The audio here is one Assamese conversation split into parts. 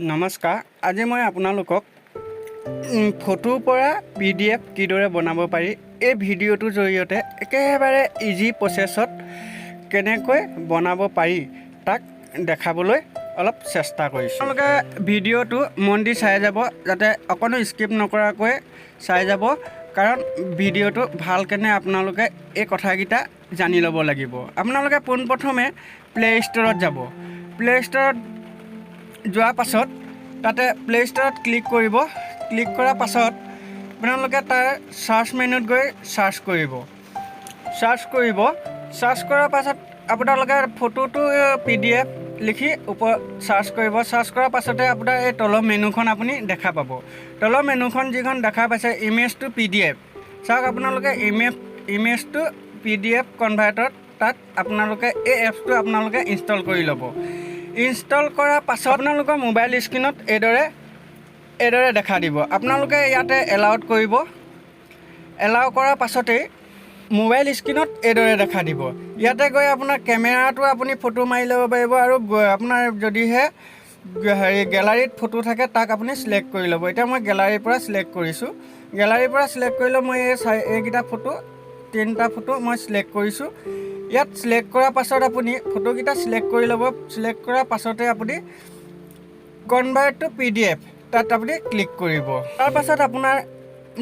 নমস্কাৰ। আজি মই আপোনালোকক ফটোৰ পৰা পিডিএফ কিদৰে বনাব পাৰি, এই ভিডিঅ'টোৰ জৰিয়তে একেবাৰে ইজি প্ৰচেছত কেনেকৈ বনাব পাৰি, তাক দেখাবলৈ অলপ চেষ্টা কৰিছোঁ। আপোনালোকে ভিডিঅ'টো মন দি চাই যাব, যাতে অকণো স্কিপ নকৰাকৈ চাই যাব, কাৰণ ভিডিঅ'টো ভালকেনে আপোনালোকে এই কথাকেইটা জানি ল'ব লাগিব। আপোনালোকে পোনপ্ৰথমে প্লে' ষ্ট'ৰত যাব। প্লে' ষ্ট'ৰত যোৱাৰ পাছত তাতে প্লে' ষ্ট'ৰত ক্লিক কৰিব। ক্লিক কৰাৰ পাছত আপোনালোকে তাৰ চাৰ্চ মেনুত গৈ চাৰ্চ কৰিব। চাৰ্চ কৰাৰ পাছত আপোনালোকে ফটোটো পিডিএফ লিখি ওপৰত চাৰ্চ কৰিব। চাৰ্চ কৰাৰ পাছতে আপোনাৰ এই তলৰ মেনুখন আপুনি দেখা পাব। তলৰ মেনুখন যিখন দেখা পাইছে, ইমেজ টু পিডিএফ, চাওক আপোনালোকে ইমেজ টু পিডিএফ কনভাৰ্টত, তাত আপোনালোকে এই এপছটো আপোনালোকে ইনষ্টল কৰি ল'ব। ইনষ্টল কৰাৰ পাছত আপোনালোকৰ মোবাইল স্ক্ৰীণত এইদৰে এইদৰে দেখা দিব। আপোনালোকে ইয়াতে এলাউড কৰিব। এলাউ কৰাৰ পাছতেই মোবাইল স্ক্ৰীণত এইদৰে দেখা দিব। ইয়াতে গৈ আপোনাৰ কেমেৰাটো আপুনি ফটো মাৰি ল'ব পাৰিব আৰু আপোনাৰ যদিহে হেৰি গেলাৰীত ফটো থাকে, তাক আপুনি চিলেক্ট কৰি ল'ব। এতিয়া মই গেলাৰীৰ পৰা চিলেক্ট কৰিছোঁ। গেলাৰীৰ পৰা চিলেক্ট কৰি লৈ মই এই চাৰি এইকেইটা ফটো, তিনিটা ফটো মই চিলেক্ট কৰিছোঁ। ইয়াত চিলেক্ট কৰাৰ পাছত আপুনি ফটোকেইটা চিলেক্ট কৰি ল'ব। চিলেক্ট কৰাৰ পাছতে আপুনি কনভাৰ্ট টু পিডিএফ, তাত আপুনি ক্লিক কৰিব। তাৰপাছত আপোনাৰ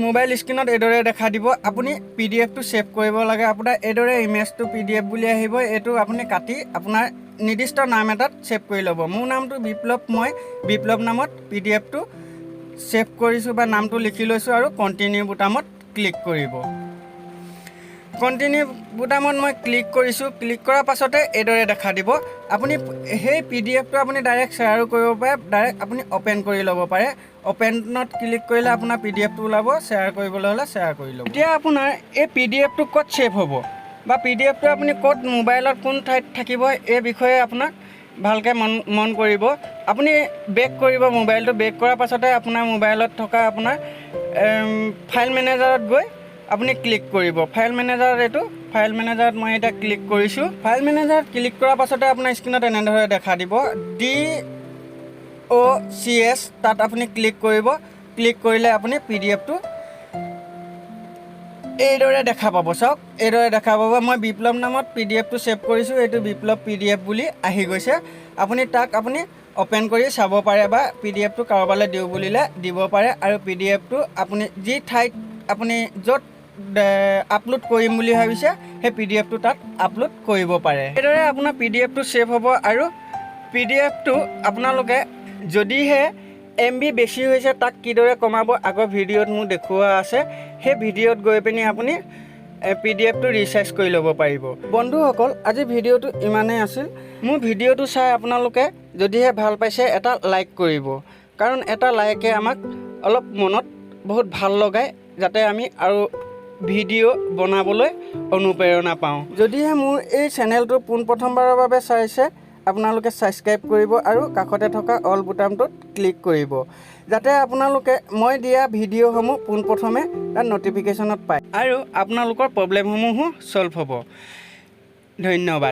মোবাইল স্ক্ৰীণত এইদৰে দেখা দিব। আপুনি পিডিএফটো ছেভ কৰিব লাগে। আপোনাৰ এইদৰে ইমেজ টু পিডিএফ বুলি আহিব। এইটো আপুনি কাটি আপোনাৰ নিৰ্দিষ্ট নাম এটাত ছেভ কৰি ল'ব। মোৰ নামটো বিপ্লৱ। মই বিপ্লৱ নামত পিডিএফটো ছেভ কৰিছোঁ বা নামটো লিখি লৈছোঁ আৰু কণ্টিনিউ বুটামত ক্লিক কৰিব। কণ্টিনিউ বুটামত মই ক্লিক কৰিছোঁ। ক্লিক কৰাৰ পাছতে এইদৰে দেখা দিব। আপুনি সেই পিডিএফটো আপুনি ডাইৰেক্ট শ্বেয়াৰো কৰিব পাৰে, ডাইৰেক্ট আপুনি অ'পেন কৰি ল'ব পাৰে। অ'পেনত ক্লিক কৰিলে আপোনাৰ পিডিএফটো ওলাব। শ্বেয়াৰ কৰিবলৈ হ'লে শ্বেয়াৰ কৰি ল'ব। এতিয়া আপোনাৰ এই পিডিএফটো ক'ত ছেভ হ'ব বা পিডিএফটো আপুনি ক'ত মোবাইলত কোন ঠাইত থাকিব, এই বিষয়ে আপোনাক ভালকৈ মন মন কৰিব। আপুনি বেক কৰিব মোবাইলটো। বেক কৰাৰ পাছতে আপোনাৰ মোবাইলত থকা আপোনাৰ ফাইল মেনেজাৰত গৈ আপুনি ক্লিক কৰিব। ফাইল মেনেজাৰত, এইটো ফাইল মেনেজাৰত মই এতিয়া ক্লিক কৰিছোঁ। ফাইল মেনেজাৰত ক্লিক কৰাৰ পাছতে আপোনাৰ স্ক্ৰীণত এনেদৰে দেখা দিব, DOCS, তাত আপুনি ক্লিক কৰিব। ক্লিক কৰিলে আপুনি পিডিএফটো এইদৰে দেখা পাব। চাওক, এইদৰে দেখা পাব। মই বিপ্লৱ নামত পিডিএফটো ছেভ কৰিছোঁ। এইটো বিপ্লৱ পিডিএফ বুলি আহি গৈছে। আপুনি তাক আপুনি অ'পেন কৰি চাব পাৰে বা পিডিএফটো কাৰোবালৈ দিওঁ বুলিলে দিব পাৰে। আৰু পিডিএফটো আপুনি যি ঠাইত আপুনি য'ত আপলোড কৰিম বুলি ভাবিছে, সেই পিডিএফটো তাত আপলোড কৰিব পাৰে। এইদৰে আপোনাৰ পিডিএফটো ছেভ হ'ব। আৰু পিডিএফটো আপোনালোকে যদিহে এমবি বেছি হৈছে, তাক কিদৰে কমাব, আগৰ ভিডিঅ'ত মোক দেখুওৱা আছে। সেই ভিডিঅ'ত গৈ পিনি আপুনি পিডিএফটো ৰিচাইজ কৰি ল'ব পাৰিব। বন্ধুসকল, আজি ভিডিঅ'টো ইমানেই আছিল। মোৰ ভিডিঅ'টো চাই আপোনালোকে যদিহে ভাল পাইছে, এটা লাইক কৰিব, কাৰণ এটা লাইকে আমাক অলপ মনত বহুত ভাল লগায়, যাতে আমি আৰু ভিডিঅ' বনাবলৈ অনুপ্ৰেৰণা পাওঁ। যদিহে মোৰ এই চেনেলটো পোনপ্ৰথমবাৰৰ বাবে চাইছে, আপোনালোকে ছাবস্ক্ৰাইব কৰিব আৰু কাষতে থকা অল বুটামটোত ক্লিক কৰিব, যাতে আপোনালোকে মই দিয়া ভিডিঅ'সমূহ পোনপ্ৰথমে তাত ন'টিফিকেশ্যনত পায় আৰু আপোনালোকৰ প্ৰব্লেমসমূহো ছল্ভ হ'ব। ধন্যবাদ।